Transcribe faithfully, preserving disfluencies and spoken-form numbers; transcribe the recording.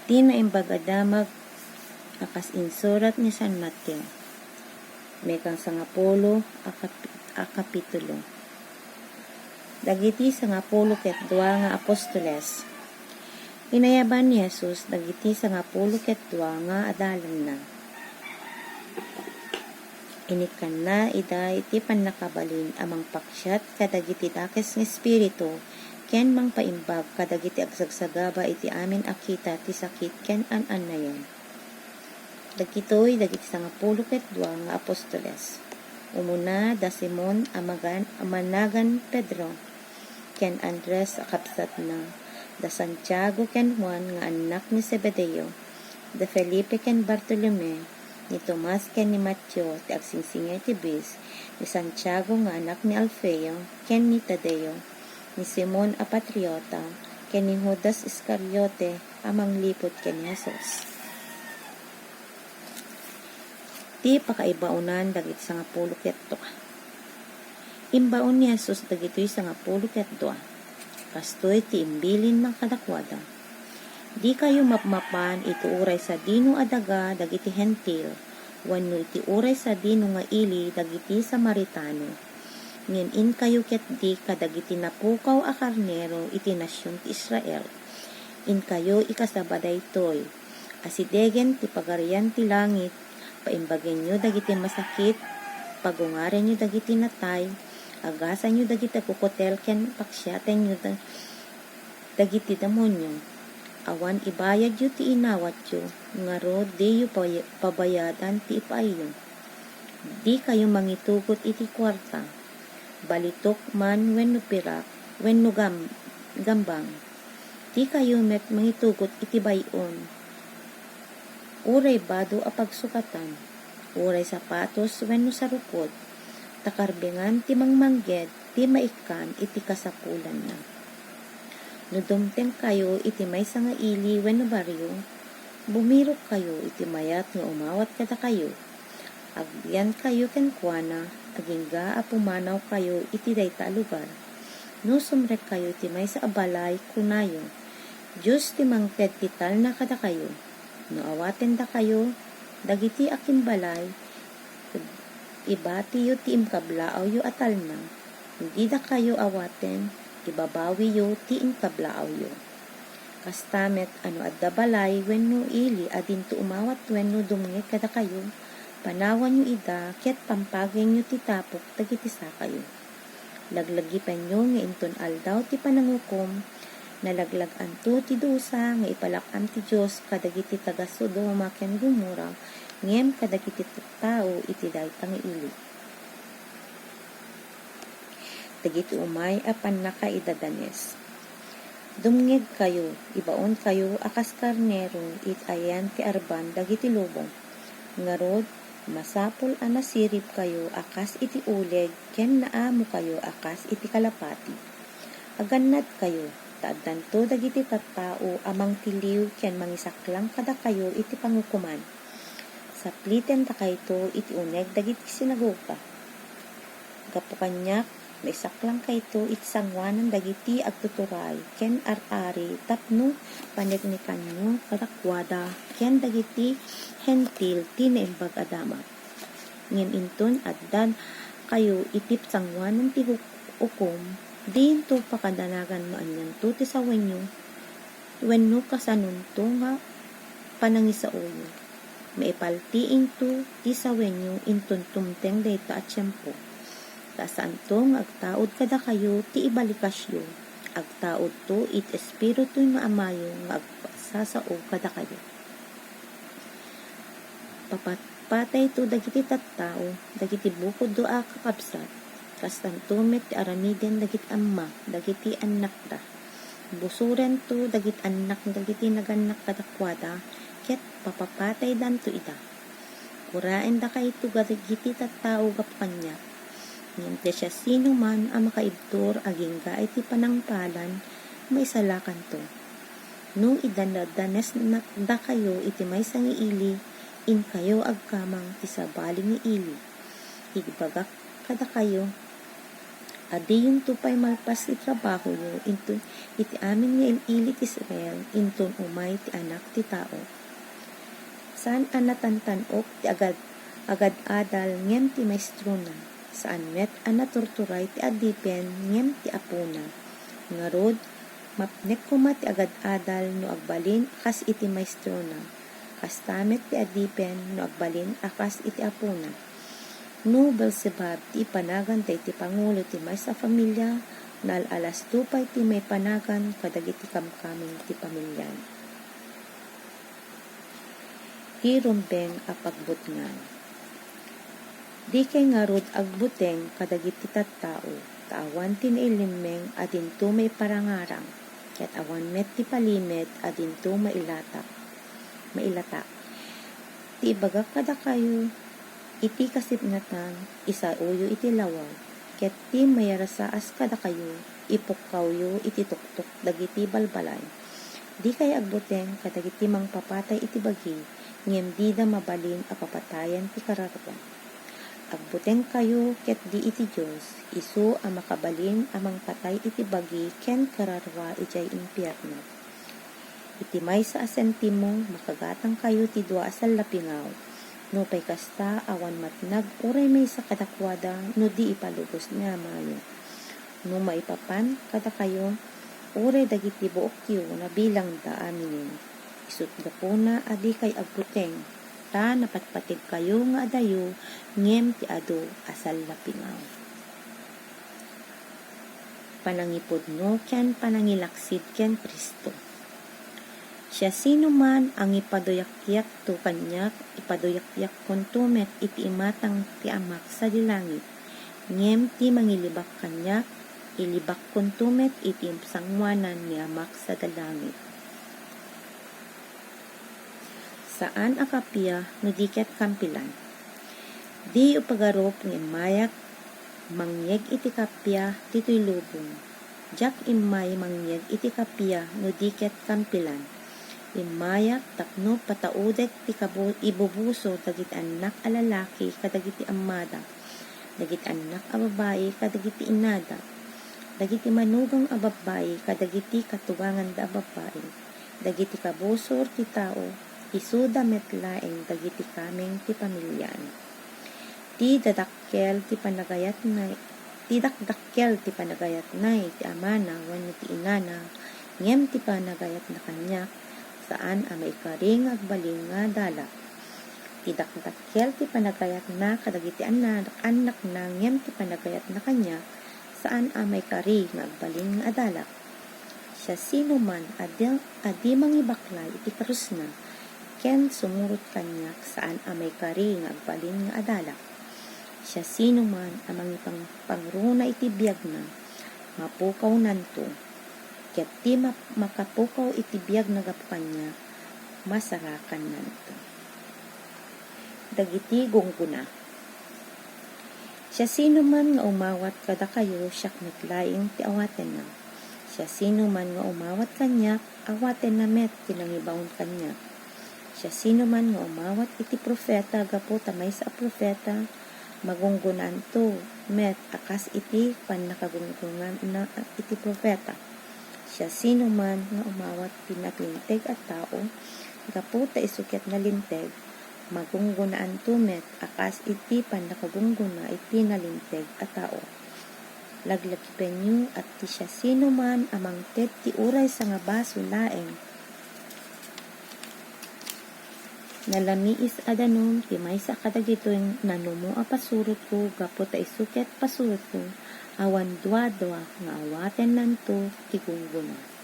Ti Naimbag a Damag a kas insurat ni San Mateo. Mekan sangapulo a kap-, a kapitulo. Dagiti sangapulo ket dua nga apostoles. Inayaban ni Jesus dagiti sangapulo ket dua nga adalanna. Inikkanna ida iti pannakabalin a mangpaksiat kadagiti dakes nga espiritu ken mangpaimbag kadagiti agsagsagaba iti amin a kita ti sakit ken an-annayan. Dagitoy dagiti sangapulo ket dua nga apostoles. Umuna, da Simon a magan-, a managan Pedro, ken Andres a kabsatna, da Santiago ken Juan nga annak ni Zebedeo, da Felipe ken Bartolome, ni Tomas ken ni Mateo ti agsingsingir ti buis, ni Santiago nga anak ni Alfeo, ken ni Tadeo, ni Simon a Patriota, ken ni Judas Iscariote a mangliput ken ni Jesus. Ti pakaibaonan dagiti sangapulo ket dua. Imbaon ni Jesus dagitoy sangapulo ket dua. Kastoy ti imbilinna kadakuada, "Dikayo mapmapan iti uray sadino a daga dagiti Hentil, wenno iti uray sadino nga ili dagiti Samaritano. Ngem inkayo ketdi kadagiti napukaw a karnero iti nasion ti Israel. Inkayo ikasaba daytoy: Asidegen ti Pagarian ti Langit, paimbagenyo dagiti masakit, pagungarenyo dagiti natay, agasanyo dagiti agkukutel ken paksiatenyo da-, dagiti demonio. Awan ibayadyo ti inawatyo, ngarud, diyo pay-, pabayadan ti ipaayyo. Dikayo mangitugot iti kuarta, balitok man wenno pirak, wenno gam-, gambang. Dikayo met mangitugot iti bay-on, uray bado a pagsukatan, uray sapatos wenno sarukod, ta karbengan ti mangmangged ti maikkan iti kasapulanna. No dumtengkayo iti maysa nga ili wenno barrio, bumirokkayo iti mayat nga umawat kadakayo. Agbiankayo kenkuana, agingga a pumanawkayo iti dayta a lugar. No sumrekkayo iti maysa a balay, kunayo, 'Dios ti mangted ti talna kadakayo.' No awatendakayo dagiti akimbalay, ibatiyo ti inkablaayo a talna. No didakayo awaten, ibabawiyo ti inkablaawyo. Kasta met a no adda balay wenno ili a dinto umawat wenno dumngeg kadakayo, panawanyo ida ket pampagenyo ti tapok dagiti sakayo. Laglagipenyo nga inton Aldaw ti Panangukom, nalaglag-anto ti dusa nga ipalak-am ti Dios kadagiti taga-Sodoma ken Gomorra ngem kadagiti tattao iti dayta nga ili. Dagiti umay a pannakaidadanes. Dumngegkayo, ibaonkayo a kas karnero iti ayan ti arban dagiti lobo. Ngarud, masapul a nasiribkayo a kas iti uleg ken naamokayo a kas iti kalapati. Agannadkayo, ta addanto dagiti tattao a mangtiliw ken mangisaklang kadakayo iti pangukoman. Saplitendakayto iti uneg dagiti sinagoga. Gapu kaniak, maisaklangkayto iti sangoanan dagiti agtuturay ken ar-ari tapno paneknekanyo kadakuada ken dagiti Hentil ti Naimbag a Damag. Ngem inton addakayo iti sangoanan ti huk-, ukom, dinto pakadanagan no anianto ti sawenyo wenno kasanonto nga panangisaoyo. Maipaltiingto ti sawenyo inton tumteng dayta a tiempo. Ta saanto nga agtaud kadakayo ti ibalikasyo, agtaudto iti Espiritu no Amayo nga agsasao kadakayo. Papatpatayto dagiti tattao, dagiti bukoddo a kakabsat, kastanto met ti aramiden dagiti amma dagiti annakda. Busorento dagiti annak dagiti nagannak kadakuada, ket papapataydanto ida. Uraendakayto dagiti tattao gapu kaniak. Ngem ti siasinoman a makaibtur agingga iti panangpalan, maisalakanto. No idadanesdakayo iti maysa nga ili, inkayo agkamang ti sabali nga ili. Ibagak kadakayo, Adiyonto pay malpas ti trabahoyo inton iti amin nga il-ili ti Israel, inton umay ti Anak ti Tao. Saan a natantan-ok ti agad-, agad-adal ngem ti maestrona. Saan met a naturturay ti adipen ngem ti apona. Ngarud, mapnek koma ti agad-adal no agbalin a kas iti maestrona. Kasta met ti adipen no agbalin a kas iti apona. No Beelzebub ti ipanagan daytoy pangulo ti maysa a familia, naal-alasto pay ti maipanagan kadagiti kamkameng ti familian. Ti rumbeng a pagbutngan. Dikay ngarud agbuteng kadagiti tattao, ta awan ti nailimmeng a dinto maiparangarang, ket awan met ti palimed a dinto mailata, mailata. Ti ibagak kadakayo, iti kasipnatan, isaoyo iti lawag, ket ti mayarsaas kadakayo, ipukkawyo iti tuktok dagiti balbalay. Dikay agbuteng kadagiti mangpapatay iti bagi, ngem dida mabalin a papatayen ti kararua. Agbutengkayo ketdi iti Dios, isu a makabalin a mangpatay iti bagi ken kararua idiay impierno. Iti maysa a sentimo, makagatangkayo ti dua a sallapingaw. Nupay kasta, awan matnag uray maysa kadakuada no di ipalubos ni Amayo. No maipapan kadakayo, uray dagiti buokyo nabilangda aminen. Isut' gapuna a dikay agbuteng, ta napatpategkayo nga adayo ngem ti adu a sallapingaw. Panangipudno ken panangilaksid ken Cristo. Siasinoman a ngipaduyakyak to kaniak, ipaduyakyak konto met iti imatang ti Amak sadi langit, ngem ti mangilibak kaniak, ilibak konto met iti sangoanan ni Amak sadi langit. Saan a kappia no di ket kampilan. Diyo pagarup nga immayak mangyeg iti kappia ditoy lubong. Diak immay mangyeg iti kappia no di ket kampilan. Immayak tapno pataudek ti kabu-, ibubusor dagiti annak a lalaki kadagiti ammada, dagiti annak a babai kadagiti inada, dagiti manugang a babbai kadagiti katuganganda a babbai, dagiti kabusor ti tao, isuda met laeng dagiti kameng ti pamiliana. Ti dadakkel ti panagayatna, ti dakdakkel ti panagayatna iti amana wenno ti inana, ngem ti panagayatna kaniak, saan a maikari nga agbalin nga adalak. Ti dakdakkel ti panagayatna kadagiti annak-, annakna, ngem ti panagayatna kaniak, saan a maikari nga agbalin nga adalak. Siasinoman a di, a di mangibaklay iti krusna ken sumurot kaniak, saan a maikari nga agbalin nga adalak. Siasinoman a mangipangpangruna iti biagna, mapukawnanto. Ket ti ma-, makapukaw iti biagna gapu kaniak, masarakannanto. Dagiti gunggona. Siasinoman nga umawat kadakayo, siak met laeng ti awatenna. Siasinoman nga umawat kaniak, awatenna met ti nangibaon kaniak. Siasinoman nga umawat iti profeta gapu ta maysa a profeta, magunggonaanto met a kas iti pannakagunggonana iti profeta. Siasinoman nga umawat ti nalinteg a tao gapu ta isu ket nalinteg, magunggonaanto met a kas iti pannakagunggona iti nalinteg a tao. Laglagipenyo a ti siasinoman a mangted ti uray sangabaso laeng, nalamiis a danum ti maysa kadagitoy nanumo a pasurotko gapu ta isu ket pasurotko, awan duadua nga awatennanto ti gunggona.